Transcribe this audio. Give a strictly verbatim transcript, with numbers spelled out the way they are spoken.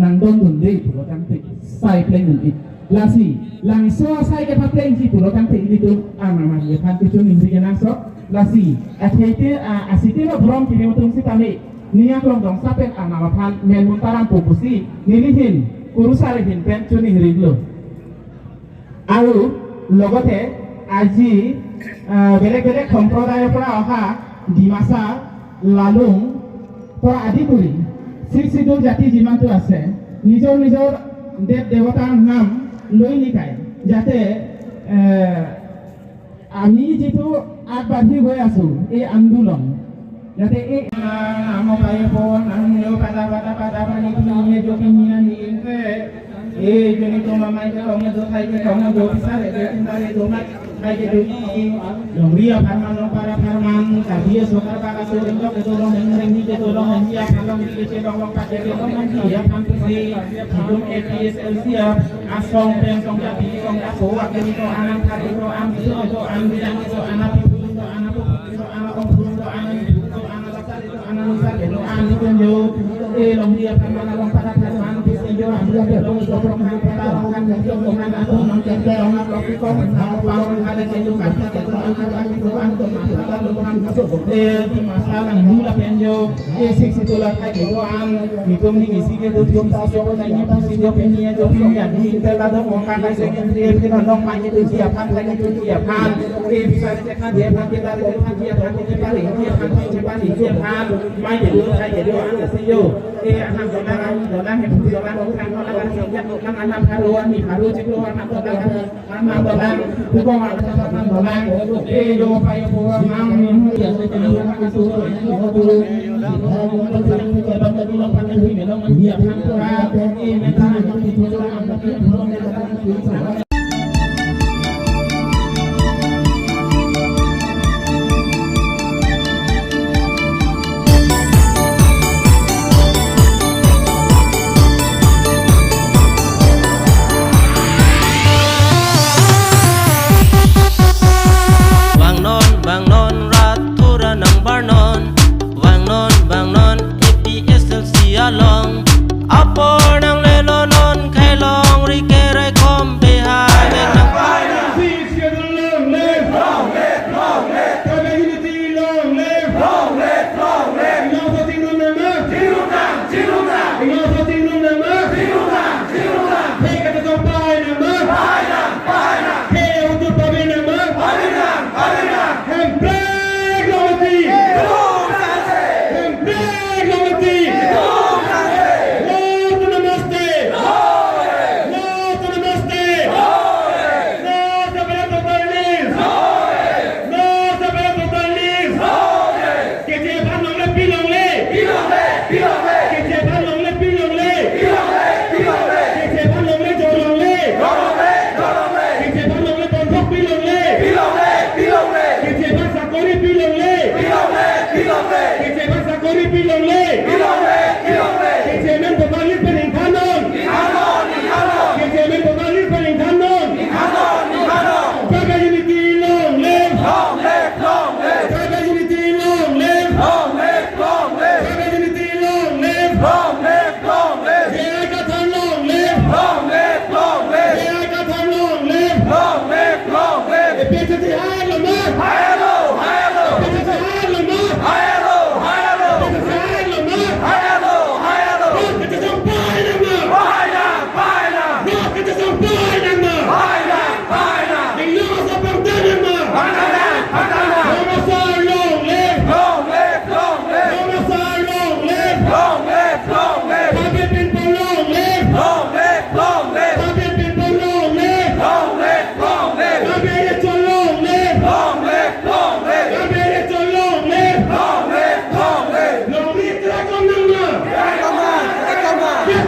Nangdondunde pulo tangte sai plengdunde. Lasi, langso asai kepaplengji pulo tangte ilitum Arnam ari aphan kechoningri kenangsot. Lasi, akhei te, ah, asite lo brom kiri utum sitame, ning aklong dongsa pen Arnam aphan menmun parampo pusi, nelihin, kurusar ahin pen choningrilo. Aru লগতে আজি, আহ, বেলেগ বেলেগ সম্প্ৰদায়ৰ পৰা অহা ডিমাচা, লালুং পৰা আদি কৰি ছিক্স চিডিউল জাতি যিমানটো আছে, নিজৰ নিজৰ দেৱ দেৱতাৰ নাম লৈ নিতাই যাতে, এ, আমি যিটো আগবাঢ়ি গৈ আছো এই আন্দোলন, যাতে এই Namo payo po, namo yo pada pada pada pani pani ye jo kini ani inte. Eh, joni to mamai ke tong do thai ke tong do pisare ke tintare do mat thai ke do i. Longri aphan man, longpar aphan man, kabi asokar baka so ring ke to long ring ring ke to long ring aphan longri ke long long pa ke long ring aphan pusi. Hitung A P S L C asong pen song japi song japo akini to anang thari to am to to am bidang to anang pipi to anang pupu to anang ongpun to anang ibu to anang losar to anang losar to anang ibu yo. Eh, longri aphan man, longpar aphan man pusi yo. Eh, di masa nang hula pen yo. Eh, six itu la kai ke do an, nitum ni isi ke do jom si so na ni pusi do pen ni do pen ni adi inte la do kong kan la secretary ke do long ma ni do si aphan la ni do si aphan. Eh, bisa ke kan dia aphan ke la ke kan dia aphan ke pare dia aphan ke pare dia aphan. Mai ke do kai ke do an si yo. Eh, anak do na, do na he do na kan do na si ya do na anak baru ni baru je do anak do na. Mama balang, tukong alam balang, eh, yo payo po, mam, ya, Vangnon, vangnon, rat thura nang barnon. Vangnon, vangnon, A P S L C along. Apor nang lelo non, khailong ri kerai kom behai nang. Sixth Schedule long live! Long live, long live! Tribal unity long live! Long live, long live! Inglong Sochingrum nangma! Chingrum nang, chingrum nang! Inglong Sochingrum nangma! Chingrum nang, chingrum nang! He kata kong pahai nangma! Pahai nang, pahai nang! He utur pame nangma! Pame nang, pame nang! Hemprek long live! Chingrum nang se! Hemprek long live! Chingrum nang se! Long to Namaste! Long live! Long to Namaste! Long live! Namaste para total list! Long live! Namaste para total list! Long live! Keche aphan longle, pi longle? Pi longle, pi longle? Keche aphan longle, pi longle? Pi longle, pi longle? Keche aphan longle, jo longle? Jo longle, jo longle? Keche aphan longle, bondhok pi longle? Pi longle, pi longle? Keche aphan sakori pi longle? Pi longle, pi longle? Keche aphan sakori pi longle? Pi